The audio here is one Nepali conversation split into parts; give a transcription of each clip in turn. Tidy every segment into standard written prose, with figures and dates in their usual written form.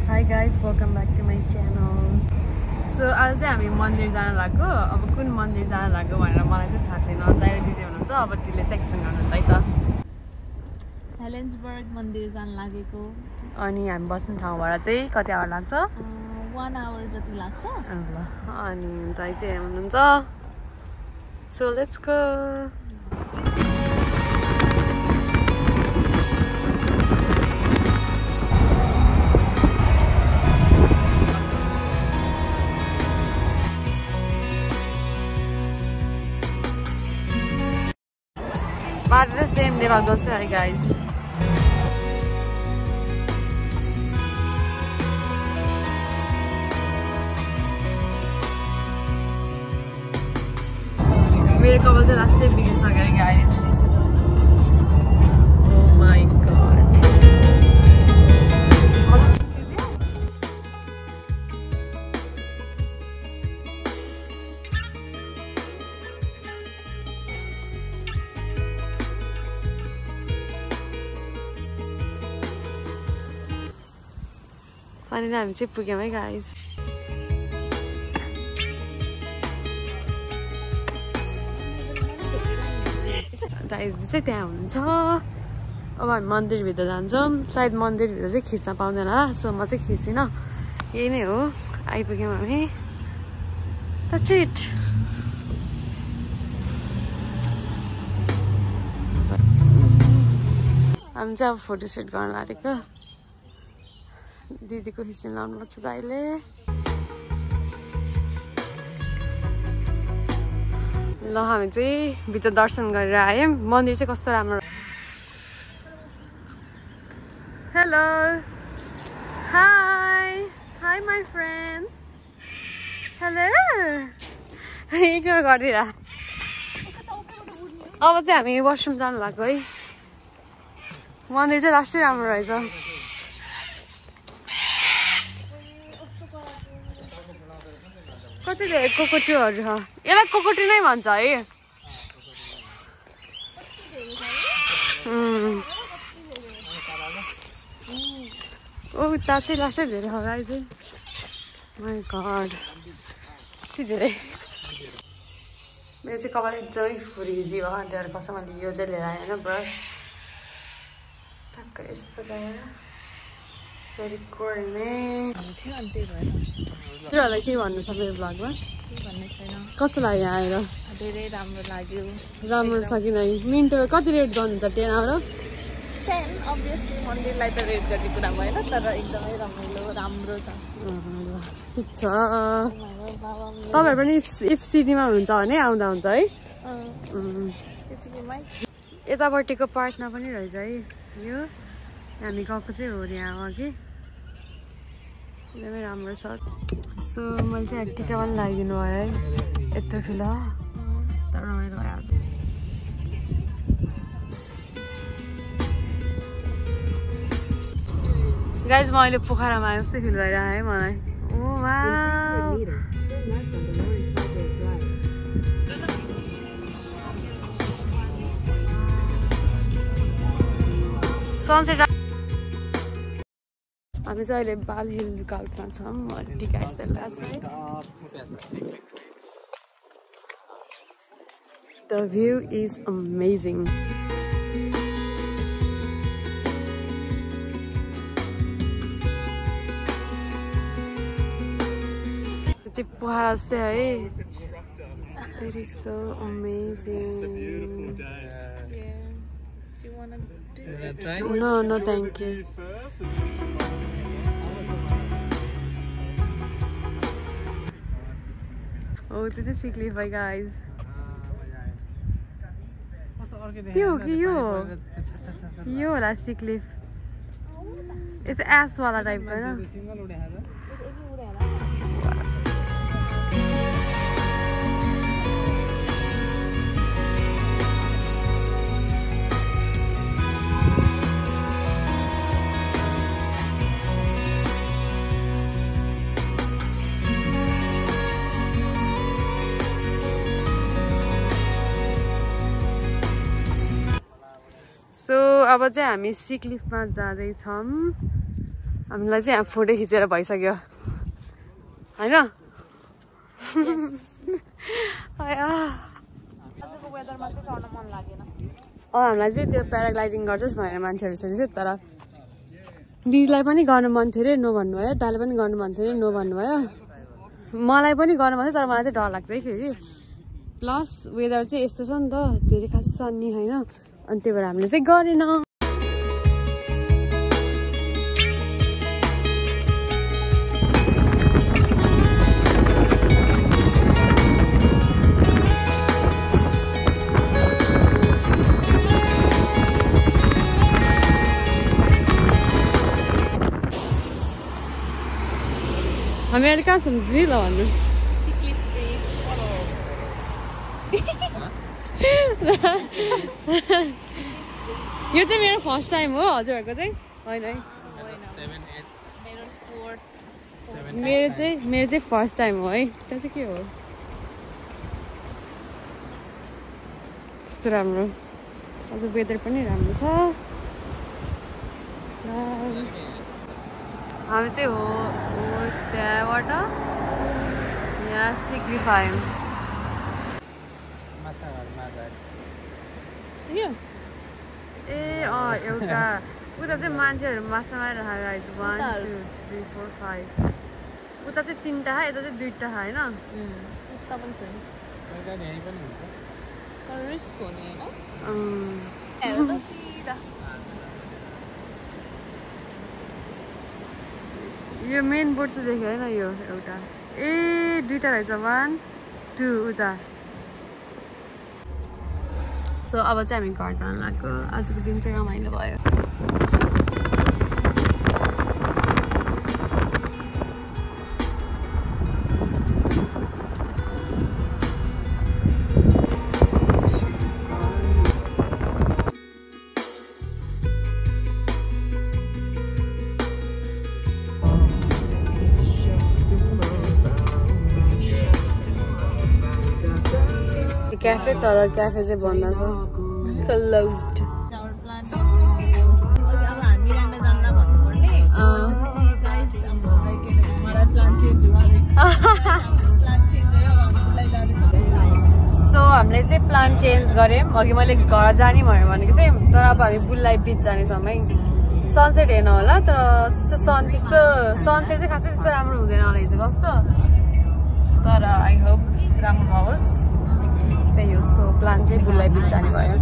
Hi guys, welcome back to my channel. So आज चाहिँ हामी मन्दिर जान लाग्यो. अब कुन मन्दिर जान लाग्यो भनेर मलाई चाहिँ थाहा छैन. दाइ दिदी हुनुहुन्छ, अब तिले चाहिँ एक्सप्लेन गर्नुहुन्छ है त. हेलेन्सबर्ग मन्दिर जान लागेको. अनि हामी बस्ने ठाउँबाट चाहिँ कति आवर लाग्छ? 1 hour जति लाग्छ. ल अनि दाइ चाहिँ हुनुहुन्छ. So let's go. But the same Nepal goes there, guys. Mere couple say last time begins again, guys. Oh my god. Finally, I'm चाहिँ पुग्यौँ है guys. दाइजी चाहिँ त्यहाँ हुनुहुन्छ. अब हामी मन्दिरभित्र जान्छौँ. सायद मन्दिरभित्र चाहिँ खिच्न पाउँदैन होला, सो म चाहिँ खिच्दिनँ. यही नै हो. आइपुग्यौँ हामी. That's it. हामी चाहिँ अब फोटो सुट गर्न लागेको. दिदीको खिच्न लाउनुपर्छ दाइले. ल हामी चाहिँ भित्र दर्शन गरेर आयौँ. मन्दिर चाहिँ कस्तो राम्रो. Hello hi my friend. Hello ignore गरिदिएर. अब चाहिँ हामी वासरुम जानु लाग्यो है. मन्दिर चाहिँ लास्टै राम्रो रहेछ. कति धेरै कोकोटुहरू छ. यसलाई कोकोटु नै भन्छ है. उता चाहिँ लास्टै धेरै छ गाई चाहिँ. माई गड कति धेरै. मेरो चाहिँ कपाल एकदमै फुरिजी भयो. अनि त्यहाँबाट कसै मैले यो चाहिँ लिएर आएँ होइन ब्रस. ठ्याक्कै यस्तो गएर यस्तो कोर्ने तिनीहरूलाई के भन्नु छ मेरो ब्लगमा? भन्ने छैन. कस्तो लाग्यो आएर? धेरै राम्रो लाग्यो. राम्रो छ कि नै? मिन्टो कति रेट गर्नुहुन्छ 10 आवर? 10 अभियसली मन्दिरलाई त रेट गर्ने कुरा भएन, तर एकदमै रमाइलो राम्रो छ. ठिक छ. तपाईँहरू पनि इफ सिटीमा हुनुहुन्छ भने आउँदा हुन्छ है. यतापट्टिको पार्टमा पनि रहेछ है. यो हामी गएको चाहिँ हो यहाँ अघि. एकदमै राम्रो छ. सो मैले चाहिँ टिका पनि लगाइदिनु भयो है. यत्रो ठुलो तर रमाइलो भइहाल्छ. गाइज म अहिले पोखरामा आए जस्तै फिल भइरहेको है मलाई. ओ वाउ. सनसेट हामी चाहिँ अहिले बाल हिल गाउटमा छौँ. अहिले टिका यस्तो लगाएको छ है. The view is amazing. चाहिँ पोखरा जस्तै है. It is so amazing. No, thank you. Oh, this is sea cliff, guys. यो होला sea cliff. It's ass वाला टाइप है ना. So अब चाहिँ हामी sea cliff मा जाँदै छौं. हामीलाई चाहिँ यहाँ फोटो खिचेर भइसक्यो होइन हामीलाई चाहिँ त्यो प्याराग्लाइडिङ गर्छस् भनेर मान्छेहरू सोध्यो तर दिदीलाई पनि गर्नु मन थियो अरे नो भन्नुभयो दाले पनि गर्नु मन थियो अरे नो भन्नुभयो मलाई पनि गर्नु मन थियो तर मलाई चाहिँ डर लाग्छ है फेरि प्लस वेदर चाहिँ यस्तो छ नि त धेरै खास सन्नी होइन अनि त्यही भएर हामीले चाहिँ गरेन हामी अहिले कहाँ छौँ दिदी ल भन्नु यो चाहिँ मेरो फर्स्ट टाइम हो हजुरहरूको चाहिँ होइन है मेरो चाहिँ फर्स्ट टाइम हो है त्यो चाहिँ के हो यस्तो राम्रो अझ वेदर पनि राम्रो छ हामी चाहिँ हो त्यहाँबाट यहाँ सिक्लिफायम ए एउटा उता चाहिँ मान्छेहरू माछा मारिरहेको आएछ 1 2 3 4 5 उता चाहिँ 3टा यता चाहिँ 2टा होइन यो मेन बोर्ड चाहिँ देख्यो होइन यो एउटा ए 2टा रहेछ 1 2 उता सो अब चाहिँ हामी घर जान लाग्यो आजको दिन चाहिँ रमाइलो भयो क्याफे तर क्याफे चाहिँ बन्द छ क्लोज्ड सो हामीले चाहिँ प्लान चेन्ज गऱ्यौँ अघि मैले घर जाने भनेको थिएँ तर अब हामी बुललाई बिच जानेछौँ है सनसेट हेर्न होला तर त्यस्तो सनसेट चाहिँ खासै त्यस्तो राम्रो हुँदैन होला हिजो कस्तो तर आई होप राम्रो होस् त्यही हो सो प्लान चाहिँ बुललाई बिच जाने भयो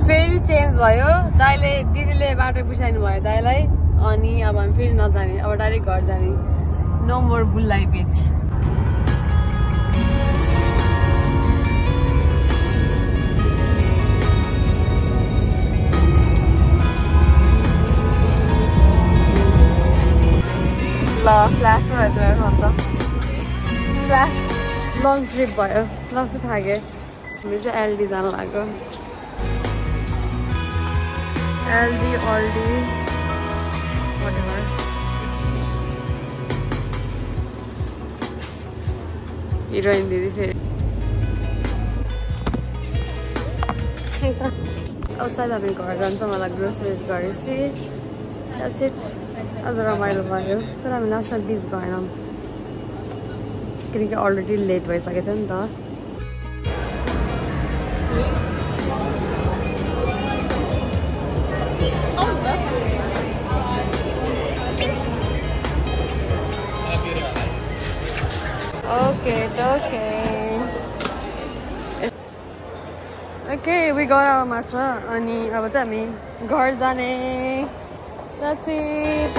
फेरि चेन्ज भयो दाइले दिदीले बाटो बिर्साइनु भयो दाइलाई अनि अब हामी फेरि नजाने अब डाइरेक्ट घर जाने नो मोर बुललाई बिच ल फ्ल्यासमा रहेछ मेरो फोन त फ्ल्यास लङ ट्रिप भयो लस थाक्यो हामी चाहिँ एलडी जानु लाग्यो एलडी अल्डी हिरोइन दिदी फेरि अब सायद हामी घर जान्छ मलाई ग्रोसरिज गरेपछि द्याट्स इट अझ रमाइलो भयो तर हामी लास्टमा बिच गएनौँ किनकि अलरेडी लेट भइसकेको थियो नि त ओके वी गएर मात्र अनि अब चाहिँ हामी घर जाने That's it.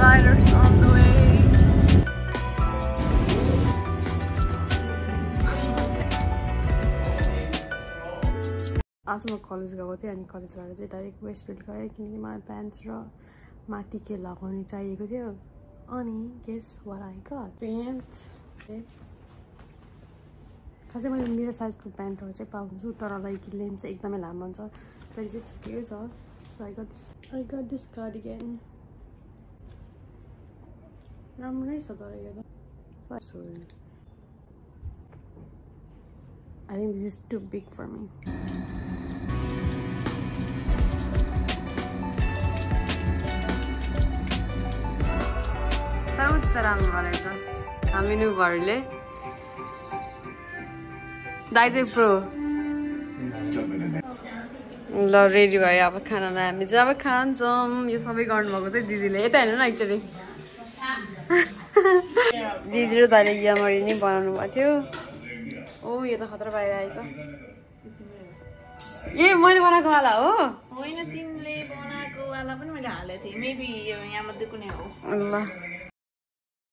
Riders on the way. आज म कलेज गएको थिएँ अनि कलेजबाट चाहिँ डाइरेक्ट वेस्टफिल्ड गएँ किनकि मलाई प्यान्ट्स र माथि के लगाउने चाहिएको थियो अनि guess what I got pant खासै मैले मेरो साइजको प्यान्टहरू चाहिँ पाउँछु तर लाइक लेन्थ चाहिँ एकदमै लामो हुन्छ त्यहाँदेखि चाहिँ ठिकै छ so I got I got this cardigan. राम्रो छ तर यो त. Sorry. I think this is too big for me. सर्वोच्च त राम्रो गरेछ हामी नुभरले दाइ चाहिँ प्रो ल रेडी भयो अब खानालाई हामी चाहिँ अब खान्छौँ यो सबै गर्नुभएको चाहिँ दिदीले यता हेर्नु न एक्चुअली दिदी र दाइले यामरी नै बनाउनु भएको थियो ओ यो त खतरा बाहिर आएछ ए मैले बनाएको वाला हो होइन तिमीले बनाएको वाला पनि मैले हालेको थिएँ मेबी यो यहाँ मध्ये कुनै हो ल